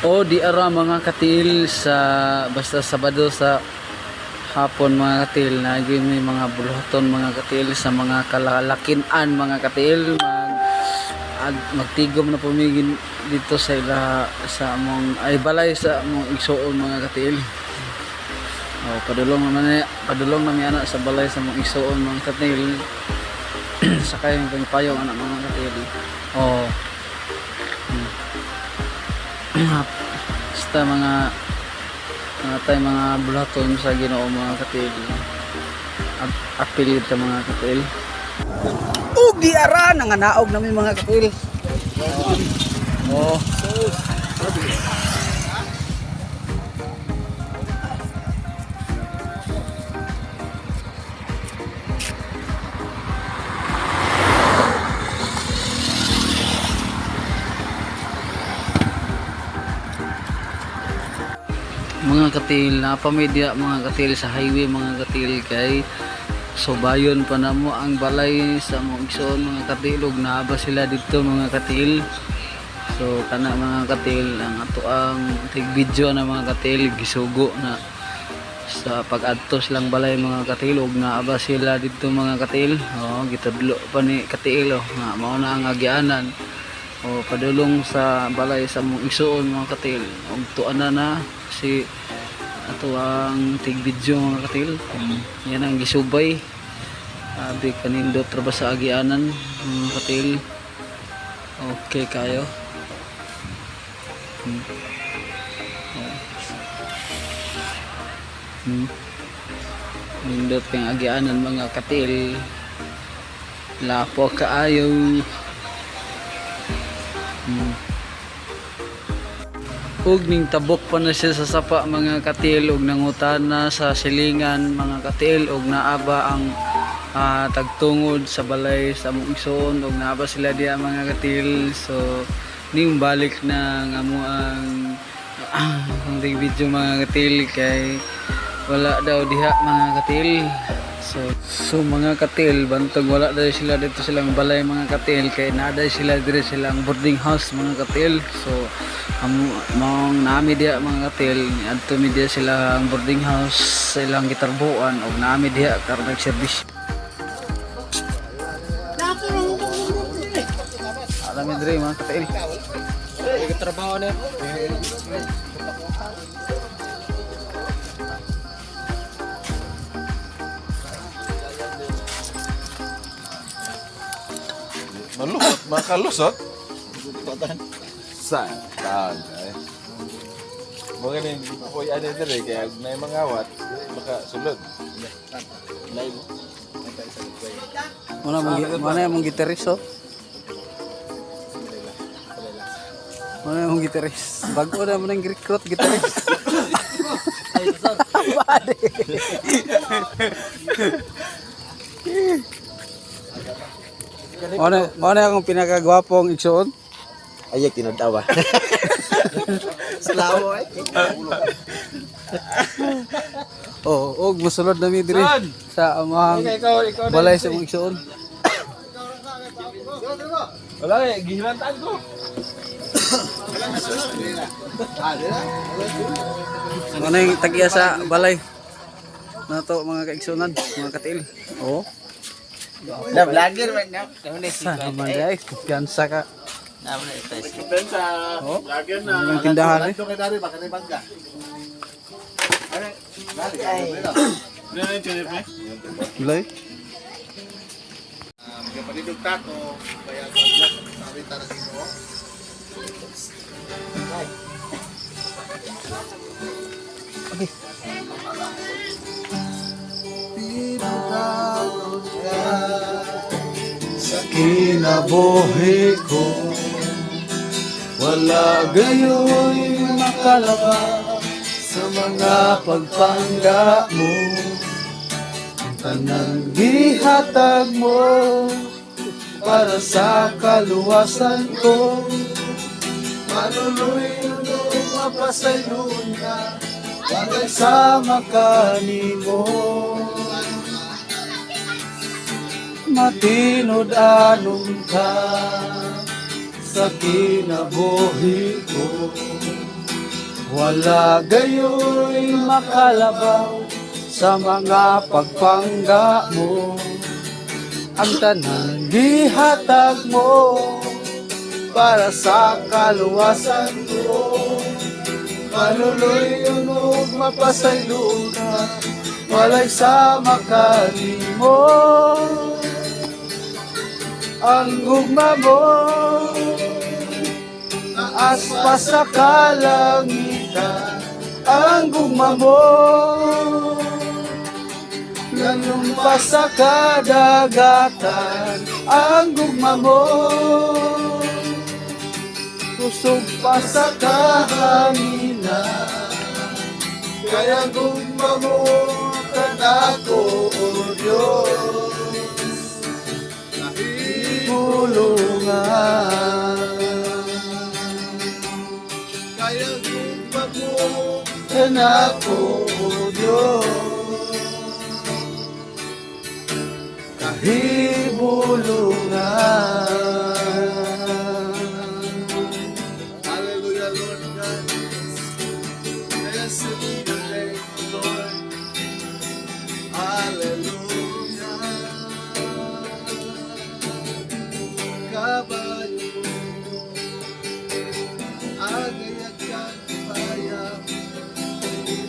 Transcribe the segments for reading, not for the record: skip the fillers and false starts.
O di ara, mga katil, sa basta Sabado sa hapon, mga katil, nagi may mga buluhaton, mga katil, sa mga kalalakinan, mga katil, magtigom na pumigin dito sa ila sa among ay balay sa among igsuon, mga katil. O padulong naman ni padulong na mi ana sa balay sa among igsuon, mga katil. Sakay ang payong ana, mga katil. O basta mga tay mga bulaton sa Ginoo, mga katil. Apil sa mga katil. Ug di ara nanganaog nami, mga katil. Oh. Mga katil, napamidya, mga katil, sa highway, mga katil, kay subayon pa na mo ang balay sa mong igsoon, mga katil, ug naa ba sila dito, mga katil. So kana, mga katil, ang ato ang tig video na, mga katil, gisugo na sa pag-adto silang balay, mga katil, ug naa ba sila dito, mga katil. Oh, gitudlo pa ni katil, oh, nga mao na ang agianan o padulong sa balay sa mong igsuon, mga katil. Ug tuan na na si ato ang tig video, mga katil. Yan ang gisubay. Abi kanindot ra ba sa agianan, mga katil. Okay kayo. Oh. Nindot kang agianan, mga katil. Lapo kaayo. Ug ning tabok pa na siya sa sapa, mga katil, ug nangutana sa silingan, mga katil, ug naaba ang tagtungod sa balay sa among igsoon ug naaba sila diya, mga katil. So ning balik na nga mo ang ang video, mga katil, kay wala daw diha, mga katil. So mga katil, bantog wala daw sila dito silang balay, mga katil, kay naa sila dire silang boarding house, mga katil. So amo maong nami diha, mga katil, adto mi diha sila ang boarding house sa ilang gitarbuan ug nami diha karon nagserbisyo. Alam mi dire, mga katil. Trabaho na. Malusot, makalusot. Sa taon eh. Mga ni ko ano dire kaya may mga awat baka sulod. Muna muna mong gitarist oh. Muna mong gitarist. Bago na mo nang recruit gitarist. Bade. Muna muna akong pinakagwapong igsoon. Ay, tinud-awa. Salawo eh. Oh, og mosulod na mi diri sa amang balay sa among igsoon. Wala eh, gihilantaan ko. Muna yung tag-iya sa balay. Nato, mga kaigsunan, mga katil. Oh. Na vlogger man na. Sa naman dai, kumpiyansa ka. Sa Oh. vlogger Ang tindahan eh. Gulay. Sa kinabuhi ko, wala gayo'y makalaba sa mga pagpangga mo. Ang tanang gihatag mo para sa kaluwasan ko. Maluloy mapasayloon ka bagay sa makanimo. Matinud-anon ka sa kinabuhi ko. Wala gayoy makalabaw sa mga pagpangga mo. Ang tanan gihatag mo para sa kaluwasan ko. Maluloy ug mapasaylo ka, walay sama kanimo. Ang gugma mo taas pa sa kalangitan. Ang gugma mo lalong pa sa kadagatan. Ang gugma mo kusog pa sa kahanginan. Kaya gugma mo kanako, O Diyos, kulungan. Kaya gugma mo kanako, O Diyos, kahibulungan. Hallelujah, Lord God. Blessed be your name, Lord. Hallelujah. Kabayo, agayat kang bayan,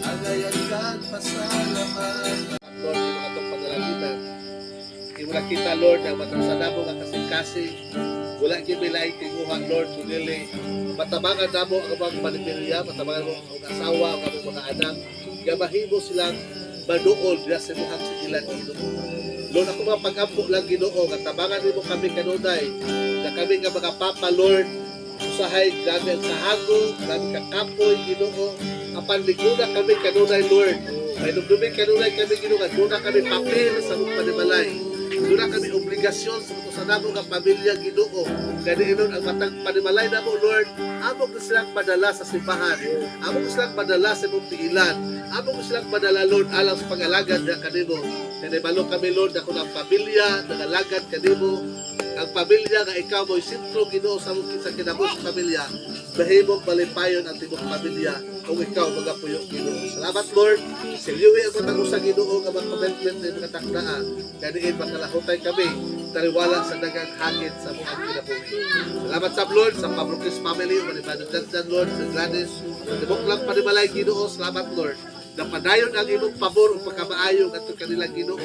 agayat kang pasalamat. Lord, imo atong panalangin. Imo nakita, Lord, ang matang sa namo nga kasing-kasing. Wala gyud may laing tinguha, Lord, kundi matabangan namo ang among pamilya, matabangan mo ang asawa, ang among mga anak, nga mahimo silang maduol diha sa imong sigilan, Ginoo. Lord, ako mga pag-ampo lang, Ginoo, nga tabangan nimo kami kanunay, na kami nga mga papa, Lord, usahay grabe ang kahago, grabe kakapoy, Ginoo, apan liguna kami kanunay, Lord. May dumdumi kanunay kami, Ginoo, nga duna kami papel sa among panimalay. Duna kami obligasyon sa sa namo nga pamilya, Ginoo. Ganiinon ang matag panimalay namo, Lord, amo ko silang padala sa simbahan. Amo ko silang padala sa imong piilan. Amo ko silang padala, Lord, alang sa pag-alagad na kanimo. Kanibalo kami, Lord, ako ng pamilya, nagalagad kanimo. Ang pamilya nga ikaw mo'y sentro, Ginoo, sa among sa kinabuhi sa pamilya. Mahimong malipayon ang tibuok pamilya kung ikaw magapuyo, Ginoo. Salamat, Lord. Silyuhi ang matag usa, Ginoo, nga mga commitment na mga takdaan. Ganiin makalahutay kami taliwala sa dagang hangin sa mga kinabuhi. Salamat sa Lord, sa Pablo Chris family, manibado dyan, Lord, sa Gladys, sa tibok lang panimalay, Ginoo. Salamat, Lord. Napadayon ang imong pabor ug pagkamaayo ngadto kanila, Ginoo.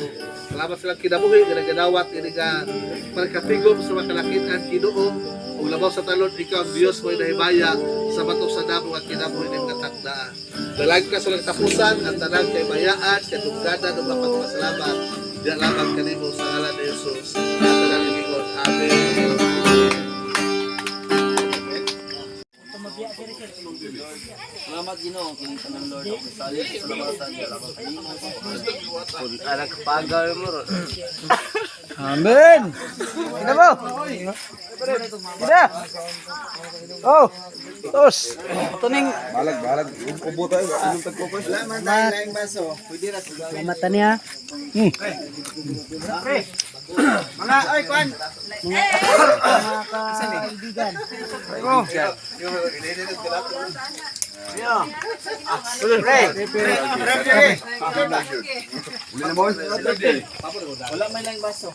Salamat silang kinabuhi nga naganawat ini nga pagkatigom sa mga kalakitan, Ginoo. Ug labaw sa talon, ikaw ang Dios mo'y nahimaya sa bato sa damo nga kinabuhi ning mga takdaan. Dalag ka sa tapusan ang tanan kay bayaan, kadungganan ug mapagpasalamat. Diya lamang kanimo sa ngalan ni Jesus. At tanan ingon. Amen. Salamat, Ginoo kining tanan, Lord, ako salit sa labasan salamat kanimo. Kun arang kapagal mo ron. Amen. Kita mo. Kita. Oh. Tos. Ito ning Balag, balag. Ubo tayo. Inom tagpo ko. Wala man tayo laing baso. Pwede ra siguro. mata niya. Mga oy kwan. Pre, pre, pre. Uli na mo. Wala may laing baso.